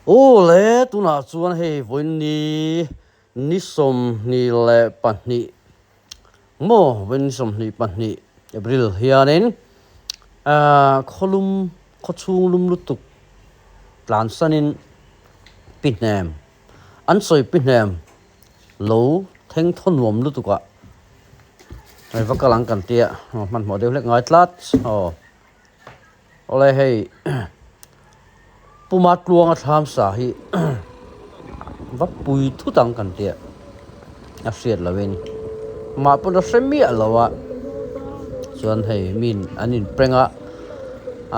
Aw le tunah chuan hei vawiin ni 22 maw vawiin ni 22 April hianin khawlum khawchhung lum lutuk tlansanin pi hnem an sawi pi hnem lo thleng thaw nuam lutuk ah hei va kal ang kan tia hmanhmawh deuh hlek ngai tlat aw. Awle hei Puma tluanga thlam sa hi va pui thut ang kan tia a hriat loin mah pawn a hre miah lo a chuan hei min an in peng a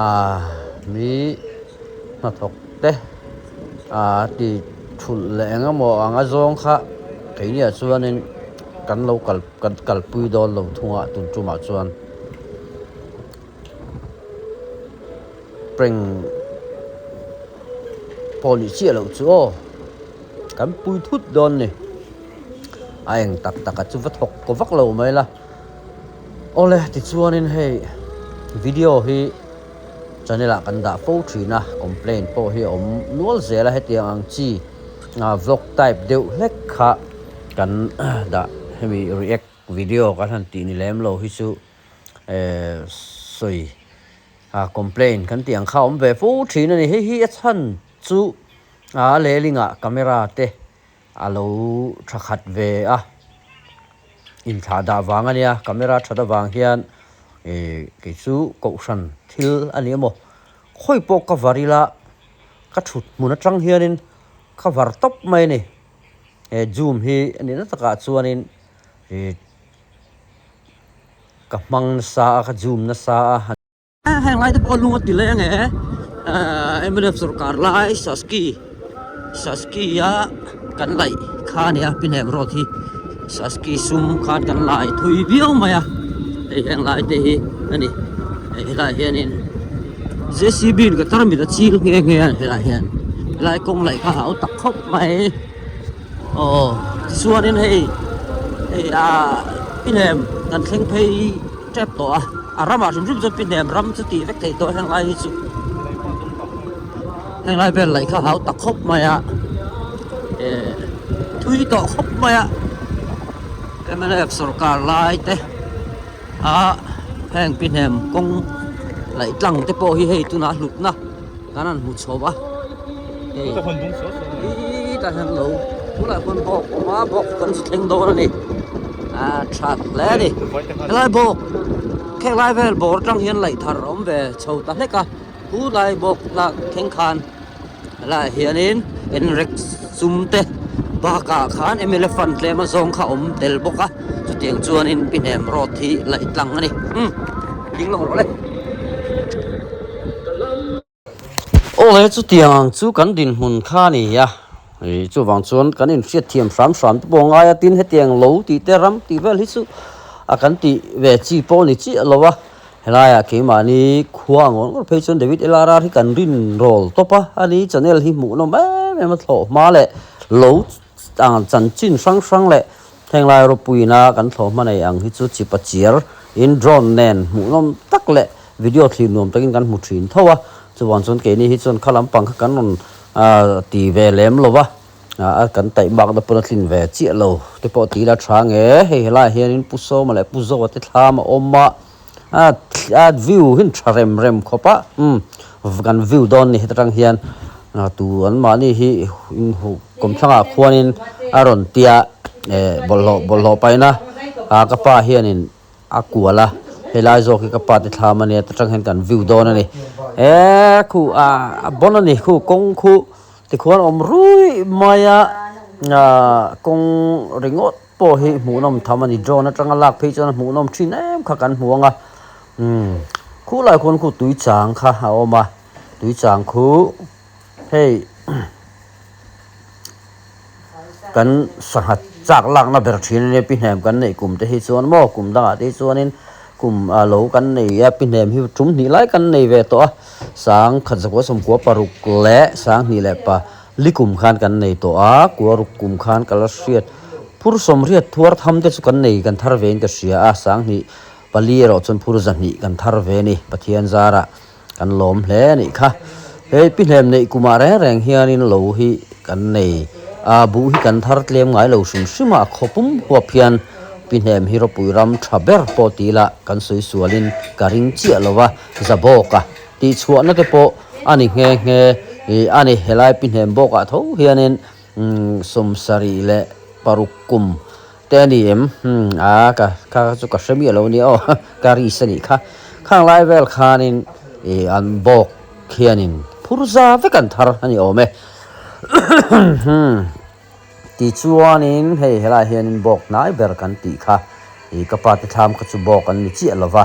ah mi hnathawk te ah ti thulh leh eng emaw ang a zawng kha keiniah chuanin kan lo kal kan kalpui dawn lo thung a tun tumah chuan. Prank pawh nih chiah loh chu aw kan pui thut dawn ni a eng tak tak a chu va thawk kaw vak lo mai la awle tichuanin hei video hi channel ah kan dah fo thin a complaint pawh hi a awm nual zel a hetiang ang chi vlog type deuh hlek kha kan dah hemi react video kan han tih ni lem lo hi chu. Eh sawi ah complain kan tih ang kha a awm ve fo thin a ni hei hi a chhan chu a lelingah camera te a lo tha khat ve a inthlah dah vang a nia camera that avang hian ih kei chu kohhran thil a ni emaw khawi pawh ka var ila ka thut hmun atang hianin ka var tawp mai a ni he zoom hi a nihna takah chuanin ih. Ka hmang nasa a, ka zoom nasa a. Heng lai te pawh a lung a ti leng e. Mnf sorkar lai Saski Saski a kan laih kha a nia Pinem road hi Saski sum khan kan lai thui viau mai a hei heng lai te hi a ni hei helaiah hianin JCB in ka tarmit a chil nghe nghe a helaiah hian helai kawng laih kha a hau tak khawp mai. Aw tichuanin hei hei ah pihnem kan thleng phei tep tawh a a ramah hrim hrim chuan pihnem ram chu tih vek theih tawh henglai hi chu henglai vel laih kha a hau tak khawp mai a eh thui tawh khawp mai a mnf sawrkar lai te ah heng pihnem kawng laih tlang te pawh hi hei tunah hlutna. Kan han hmu chho a hei tah hian lo tunah khuan bawk a awm a bawk kan zu thleng dawn a ni a tha hle a ni helai bawk khelai vel bawr atang hian laih thar a awm ve chho ta hlek a tunlai bawk lak thleng khan helaiah hianin enrek sum te bakah khan mla fund tlem a zawng kha a awm tel bawk a chutiang chuanin pi hnem road hi laih tlang a ni umm ding lawk rawh le. Aw he chutiang ang chu kan dinhmun kha a ni a, ih chuvang chuan kan inhriat thiam hram hram te pawh a ngai a, tin hetiang lo tih te ram tih vel hi chu a kan tih ve chi pawh a ni chiah lo a, helaiah keimahni khua ngawr ngawr phei chuan David LRR hi kan rin rawl tawp a, ani channel hi hmuhnawm em em a thlawh hma leh lo ang chanchin hrang hrang leh henglai ropuina kan thlawh hma nei ang hi chu chipa chiar in drone nen hmuhnawm tak leh video thlir nuam takin kan hmu thin tho a, chuvang chuan keini hi chuan kha lampang kha kan rawn ti ve lem lo va, a kan taih bakna pawn a tlin ve chiah lo te pawh ti ila tha nge, hei helaiah hianin Pu Sawma leh Pu Zoa te thlam a awm a, a view hi tha rem rem khawp a, umm kan view dawn ni heta tang hian tu an mahni hi kawmthlangah khuanin a rawn tia eh bawlhhlawh bawlhhlawh paihna ah ka pa hianin. A kual a, helai zawk hi ka pa te thlam a nia ta tang hian kan view dawn a ni. Eee khu ah a bon a ni khu kawng khu tikhuan a awm ruih mai a ah kawng ringawt pawh hi hmuhnawm tham a ni drone atanga lak phei chuan a hmuhnawm thin em kha kan hmu ang a umm khulai khuan khu tui chang kha a awm a tui chang khu hei. Kan sangha chak lakna ber thin a nia pi hnem kan neih kum te hi chuan maw kum dangah te hi chuanin kum a lo kan nei a pi hnem hi tum hnih lai kan nei ve tawh a sang khat zakua sawmkua paruk leh sang hnih leh pa li kum khan kan nei tawh a kua ruk kum khan ka la hriat phur sawmriat thuar tham te chu kan nei kan thar ve in ka hria a sang hnih pali erawh chuan phur zahnih kan thar ve a ni Pathian zarah. Kan lawm hle a nih kha. Hei pi hnem neih kumah reng reng hianin lo hi kan nei a, buh hi kan thar tlem ngai lo hrim hrim a, a khaw pum huap hian pi hnem hi ropui ram tha ber pawh ti ila kan sawi sualin ka ring chiah lo a, za bawk a tih chhuahna te pawh a ni nghe nghe a ni. Helai pi hnem bawkah tho hianin 76 kum te a ni em? Umm a ka kha chu ka hre miah lo nia aw ka risk a nih kha. Khang lai vel khanin ih an bawk khianin phur za vek an thar a ni awm e. Tichuanin hei helaiah hianin bawk hnai ber kan tih kha ih ka pa te thlam kha chu bawk an ni chiah lo va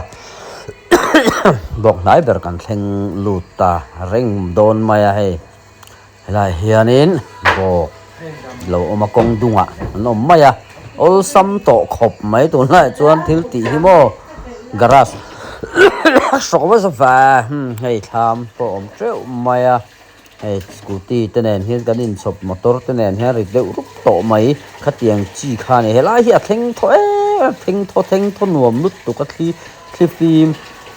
bawk hnai ber kan thleng lut ta reng dawn mai a hei. Helaiah hianin bawk lo awm a kawng dungah an awm mai a, awlsam tawh khawp mai tunlaiah chuan thil tih hi maw garage hrawk va va hei thlam pawh a awm teuh mai a, hei scooty te nen hian kan inchhawp motor te nen hian ri deuh rup tawh mai khatiang chi kha a ni helai hi a thleng thaw em em thleng thaw thleng thaw nuam lutuk a thli thlifim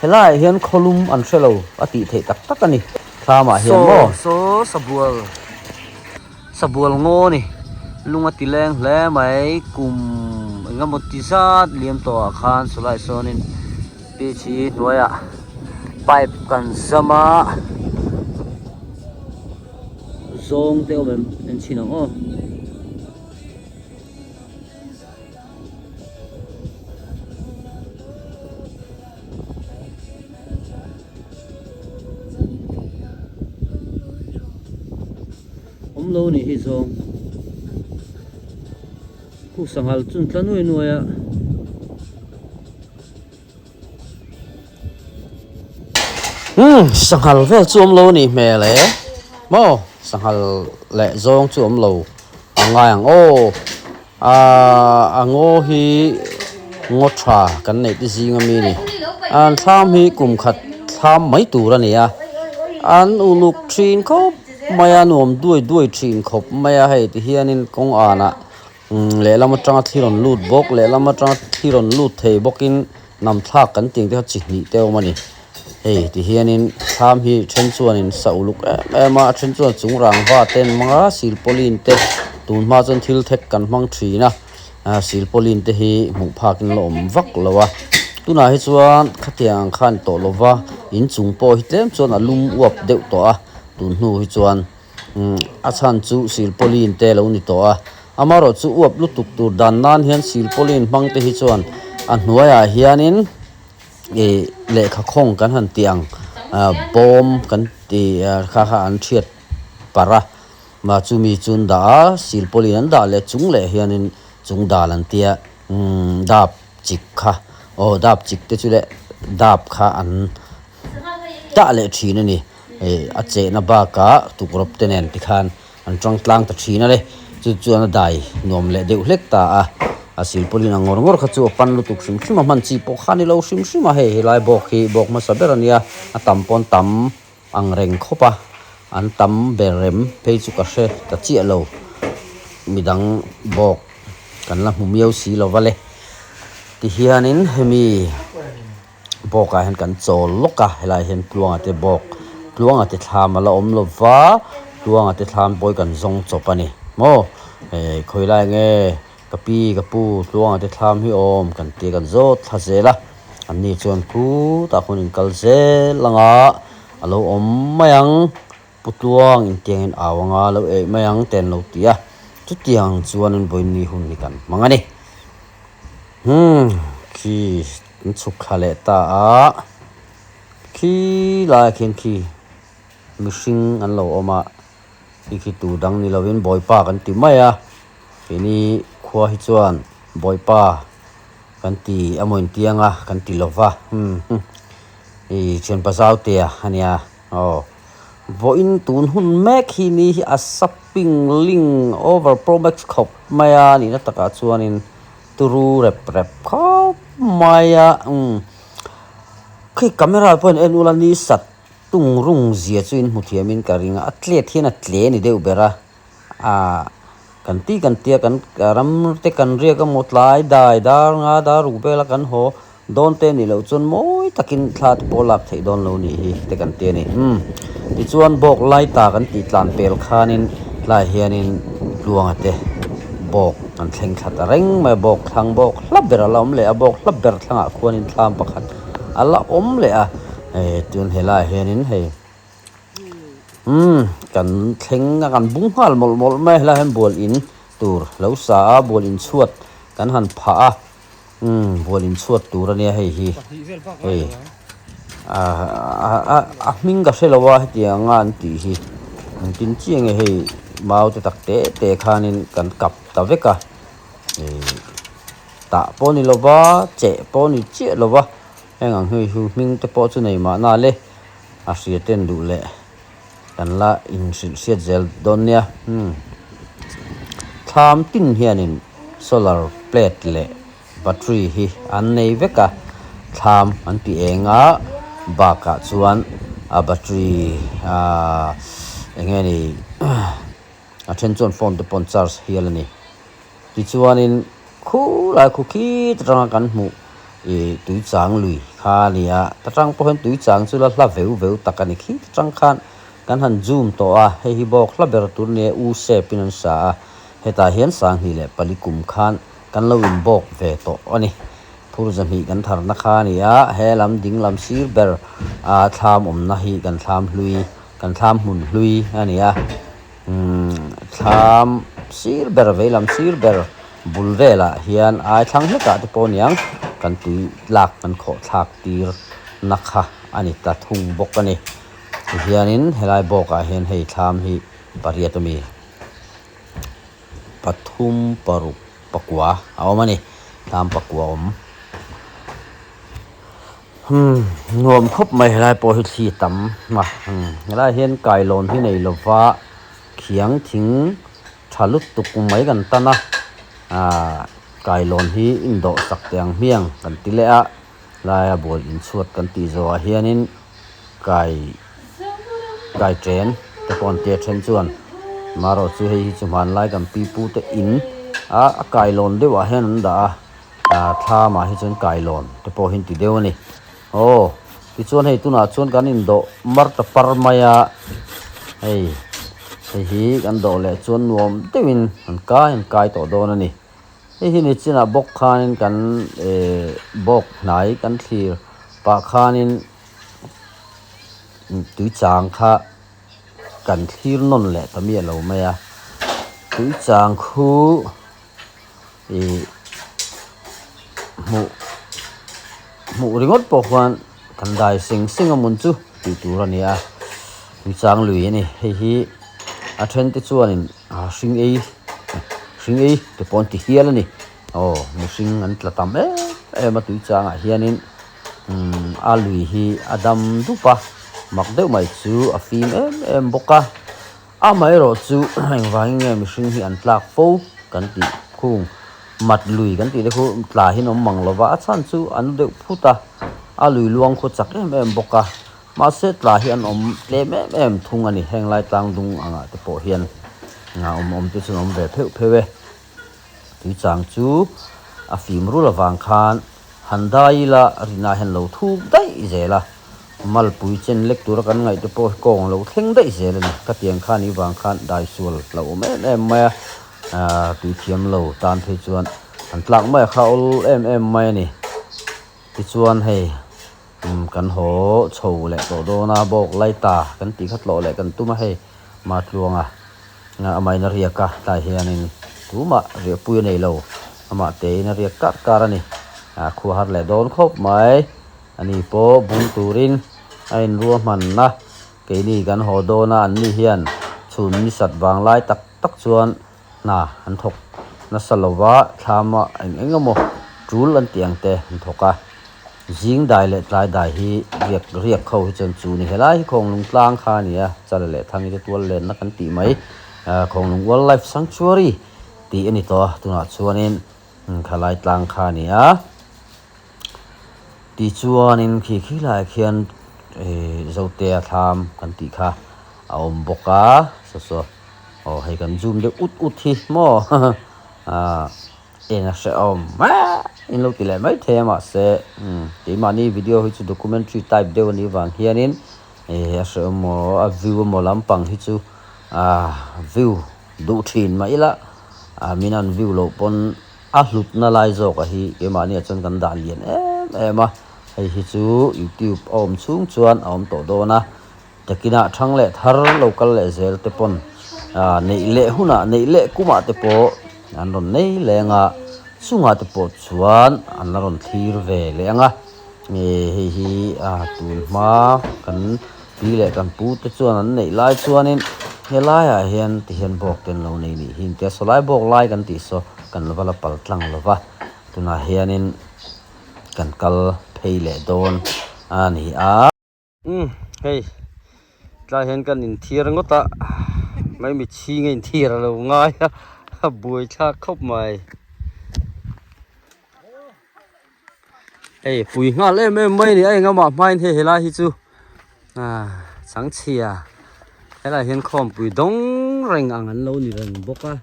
helaiah hian khawlum an hre lo a tih theih tak tak a ni. Thlamah hian maw? Saw sabual sabual ngaw ni lung a ti leng hle mai kum eng emaw ti zat liam tawh ah khan sawlai sawnin pitch hi hnuaiah pipe kan zam a zawng te awm em enchhin ang aw. Awm lo nih hi zawng khu sanghal chun tla nuai nuai a. Umm sanghal vel chu awm lo nih hmel e maw sanghal leh zawng chu awm lo a ngai ang aw. Aaa a ngaw hi ngaw tha kan neih te zing ami a ni an thlam hi kum khat thlam mai tur a ni a an uluk thin khawp mai a nuam duai duai thin khawp mai a hei ti hianin kawng anah lehlam atanga thli rawn lut bawk lehlam atanga thli rawn lut thei bawkin nam thlak kan tih ang te kha chi hnih te a awm a ni hei ti hianin thlam hi then chuanin sa uluk em em a a then chuan chung rangva te an hmang a silpauline te tun hma chuan thil thek kan hmang thin a ah silpauline te hi hmuh phak in la awm vak lo a tunah hi chuan khatiang ang khan tawh lo va inchung pawh hi tlem chuan a lum uap deuh tawh a tun hnu hi chuan. A chhan chu silpauline te lo ni tawh a, amaherawh chu uap lutuk tur dan nan hian silpauline hmang te hi chuan a hnuaiah hianin ih lehkha khawng kan han tih ang ah bawm kan tih kha kha an thiat parh a mah chumi chu an dah a silpauline an dah leh chung leh hianin chung dal an tia umm dap chik kha aw dap chik te chu leh dap kha an dah leh thin a ni. Ih a chehna bakah tukrawp te nen tikhan an tang tlang ta thin a le chu chuan a dai nuam leh deuh hlek ta a a silpauline ang ngawr ngawr kha chu a pan lutuk hrim hrim a hman chi pawh kha a ni lo hrim hrim a hei helai bawk hi bawk hmasa ber a nia a tam pawn tam ang reng khawp a an tam ber rem phei chu ka hre ta chiah lo midang bawk kan la hmu miau si lo va le tihianin hemi. Bawk ah hian kan chawl lawk a helai hian tluanga te bawk tluanga te thlam a la awm lo va tluanga te thlam pawh hi kan zawng chawp a ni maw eh khawi lai nge ka pi ka pu tluanga te thlam hi awm kan tia kan zawt thla zel a an ni chuan khutah khawn in kal zel ang a a lo awm mai ang pu tluang intiang in au anga lo eih mai ang te an lo ti a chutiang chuan an vawiin hun hi kan hmang a ni hmm khi. An chhuk thla leh ta a, khi laiah khian khi mihring an lo awm a, khi khi tur dang ni lovin Bawipa kan ti mai a, keini khua hi chuan Bawipa kan ti emaw intiang a kan ti lo va, umm ih thianpa Zautea a nia aw vawiin tun hun mek hi ni hi a saping ling over pro max khawp mai a nihna takah chuanin. Turu rep rep khawp mai a umm khi camera pawh in en ula ni sat tung rung zia chu in hmu thiam in ka ring a a tlet hian a tle ni deuh ber a ah kan ti kan tia kan ram te kan riak emaw tlai dai dar nga dar ruk vel a kan haw. Dawn te nih loh chuan mawi takin thla te pawh lak theih dawn lo nih hi te kan ti a ni. Umm tichuan bawk lai ta kan tih tlan pel khanin tlaiah hianin tluanga te bawk an thleng thla ta reng mai a, bawk thlang bawk hla ber a la awm leh a, bawk hla ber thlangah khuanin thlam pakhat a la awm leh a, eh tun helaiah hianin hei umm kan thleng a kan bung nghal mawlh mawlh mai a, helaiah hian bual in tur lo sa a, bual in chhuat kan han phah a. Umm bual inchhuat tur ania hei hi hei ah a hming ka hrelo a hetiang anga an tih hi engtin chiah nge hei mau te tak te te khanin kan kap ta vek a ih tah pawh ni lova cheh pawh ni chiah lova heng ang hi chu hming te pawh chu nei mahna le a hria ten duh leh. Kan la inhrilh hriat zel dawn nia. Umm. Thlam tin hianin solar plate leh battery hi an nei vek a, thlam an ti eng a, bakah chuan a battery ahh eng nge ni a then chuan phone te pawh an charge hial a ni. Tichuanin khulai khu khit atanga kan hmuh ih tuichang lui kha a ni a, ta tang pawh hian tuichang chu la hla veu veu tak a ni khit atang khan kan han zoom tawh a, hei hi bawk hla ber tur nia u shape in an sa a, hetah hian 2004 kum khan kan lo inbawk ve tawh a ni. Phur zahnih kan tharna kha a ni a, he lam ding lam sir ber a thlam awmna hi kan thlam hlui kan thlam hmun hlui a ni a. Umm thlam sir ber veilam sir ber bul velah hian ai thlang hlekah te pawh aniang kan tui lak kan khawh thlak tir na kha a ni ta thung bawk a ni tihianin helai bawkah hian hei thlam hi pariat ami pathum paruk pakua a awm a ni thlam pakua a awm. Umm nuam khawp mai helai pawh hi thli tam a umm helaiah hian kailawn hi nei lova khiang thing tha lutuk mai kan tan a ahh kailawn hi indawh sak teh ang hmiang kan ti leh a laia bual inchhuat kan tih zawhah hianin kai kai chen te pawh an tia then chuan marawh chu hei hi chu hmanlai kan pipu te in a a kailawn deuhah hian an dah a. Ah thlamah hi chuan kailawn te pawh hi an ti deuh a ni. Aw tichuan hei tunah chuan kan indawh mar ta par mai a, hei hei hi kan dawh leh chuan nuam deuhin an kai an kai tawh dawn a ni. Hei hi nichinah bawk khanin kan eh bawk hnai kan thlir pah khanin tuichang kha kan thlir nawn leh ta miah lo mai a, tuichang khu. Ih hmuh hmuh ringawt pawh khuan kan dai seng seng a mun chu tih tur a ni a tuichang lui a ni hei hi a then te chuanin ah hring ei hring ei te pawh an ti hial a ni aw mihring an tla tam em em a tuichangah hianin umm a lui hi a dam dup a mak deuh mai chu a fim em em bawk a. Amaherawh chu engvangin nge mihring hi an tlak fo kan tih khung mat lui kan tih te khu tla hi an awm mang lova a chhan chu an deuh phut a, a lui luang khu chak em em bawk a, mahse tla hi an awm tlem em em thung a ni heng lai tlang dung angah te pawh hian awm awm te chu an awm ve pheuh pheuh e. Tuichang chu a fim rul avang khan han dai ila rinah hian lo thuk daih zel a, malpui chen lek tura kan ngaih te pawh hi kawng lo thleng daih zel a ni. Ka tiang khan i vang khan dai sual lo awm em em mai a, aaa tui thiam lo tan phei chuan an tlak mai a kha awl em em mai a ni. Tichuan hei umm kan haw chho leh tawh dawn a, bawk lai ta kan tih kha tlawh leh kan tum a hei Matluanga. Amah in a riak a, tlai hianin tumah riahpui a nei lo, amah tein a riak kar kar a ni. A khua har leh dawn khawp mai, ani pawh bung turin a inruahman a, keini kan haw dawn a, anni hian chhun ni sat vang lai tak tak chuan hna an thawk nasa lo va, thlama eng eng emaw tul an tih ang te an thawk a. Zing dai leh tlai dai hi riak riak ho hi chuan chu ni helai hi Khawnglung tlang kha a ni a, Chala leh Thangi te tual lenna kan tih mai Khawnglung Wildlife Sanctuary tih a ni tawh a, tunah chuanin khalai tlang kha a ni a. Tichuanin khi khi laiah khian Zotea thlam kan tih kha a awm bawk a, saw saw aw hei kan zoom deuh ut ut hi maw eng a hrehawm. In lo ti leh mai thei a mahse keimahni video hi chu documentary type deuh a nih vang hianin a hreh emaw a view emaw lampang hi chu ah view duh thin mah ila ah min an view loh pawn a hlutna lai zawk a hi keimahni ah chuan kan dah lian em em a hei hi chu youtube a awm chhung chuan a awm tawh dawn a. Takinah thang leh thar lo kal leh zel te pawn ah neih leh hunah neih leh kumah te pawh an rawn nei leng a, chungah te pawh chuan an la rawn thlir ve leh ang a, nge hei hi ah tun hma kan pi leh kan pu te chuan an neih lai chuanin helaiah hian ti hian bawk te an lo nei nih hi tia sawlai bawk lai kan tih saw kan va la pal tlang lo va, tunah hianin kan kal phei leh dawn a ni a. Umm hei tlai hian kan inthiar ngawt a mai mitchhing a inthiar a lo ngai a a buai thlak khawp mai hei pui nghal em em mai a ni a engah hmain hei helai hi chu ah changchhia helaiah hian khawmpui dawng reng ang an lo ni reng bawk a.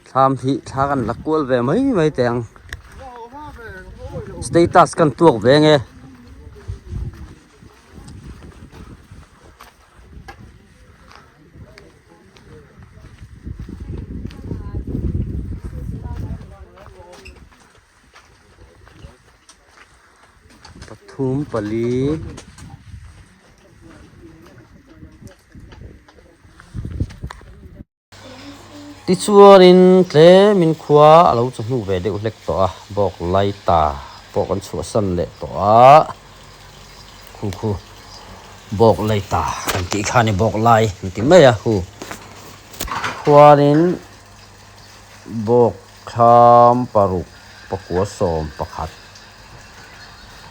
Thlam hi thla kan la kual ve mai mai teh ang status kan tuak ve nge. Pathum pali. Tichuanin tlemin khua a lo chawhnu ve deuh hlek tawh a, bawk lai ta pawh kan chhuahsan leh tawh a, khu khu bawk lai ta kan tih kha a ni bawk lai an ti mai a hu khuanin bawk thlam paruk pakua 11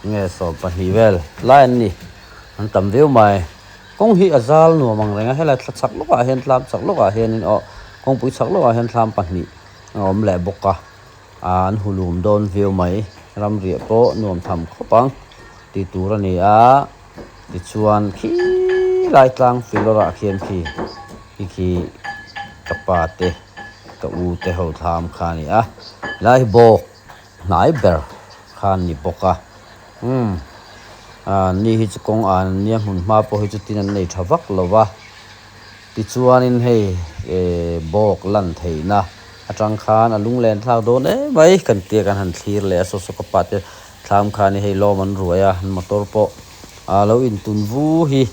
nge 12 vel lai an ni an tam viau mai. Kawng hi a zal nuam ang reng a, helai thla chak lawkah hian tlam chak lawkah hianin aw kawngpui chak lawkah hian thlam pahnih a awm leh bawk a, ah an hulum dawn viau mai, ramriah pawh nuam tham khawp ang tih tur a ni a, tichuan khi lai tlang filawrah khian khi khi khi ka pa te ka u te ho thlam kha a ni a, helai hi bawk hnai ber kha a ni bawk a. Umm ah ni hi chu kawng an nia hmun hma pawh hi chu tin an nei tha vak lo va tichuanin hei eh bawk lan theihna atang khan a lunglen thlak dawn em mai kan tia kan han thlir leh a saw saw ka pa te thlam khan hei lawm an ruai a an motor pawh a lo intun vu hi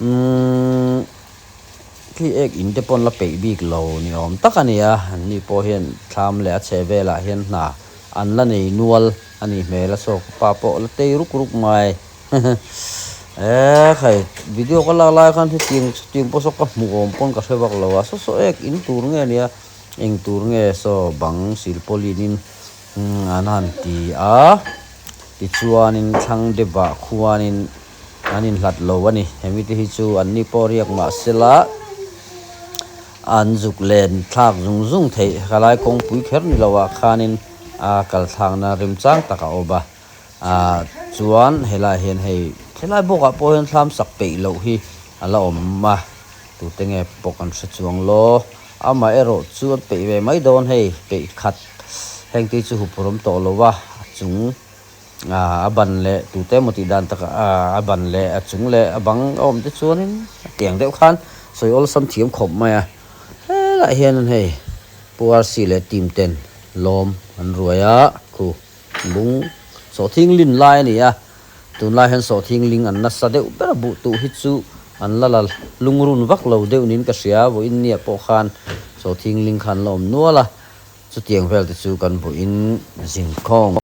umm khi ek in te pawh an la peih bik lo ni awm tak a ni a an ni pawh hian thlam leh a chheh velah hian hna an la nei nual. A nih hmel a saw ka pa pawh la tei ruk ruk mai eee khai video ka lak lai khan hetiang chutiang pawh saw ka hmuh awm pawn ka hre vak lo a saw saw ek in tur nge nia eng tur nge saw bang silpawlin in an han ti a tichuanin thlang deuhah khuanin an inhlat lo a ni hemi te hi chu an ni pawh riak mahsela an zuk len thlak zung zung theih helai kawngpui kher ni loah khanin. A kal thlakna remchang tak a awm a, ah chuan helaiah hian hei helai bawkah pawh hian thlam sak peih loh hi a la awm a, tute nge pawh kan hre chuang law, amaherawh chu an peih ve mai dawn hei peih khat heng te hi chu huphurh awm tawh lo a, a chung ah a ban leh tute emaw tih dan takah ah a ban leh a chung leh a bang a awm te chuanin a tiang deuh khan sawi awlsam thiam khawp mai a, helaiah hian hei. Pu RC leh team ten lawm an ruai a, khu lung sawhthing lin lai a ni a, tunlai hian sawhthing ling an nasa deuh ber a, buh tuh hi chu an la la lungrun vak lo deuh niin ka hria, vawiin nia pawh khan sawhthing ling kha an la awm nual a, chutiang vel te chu kan vawiin zingkhawng.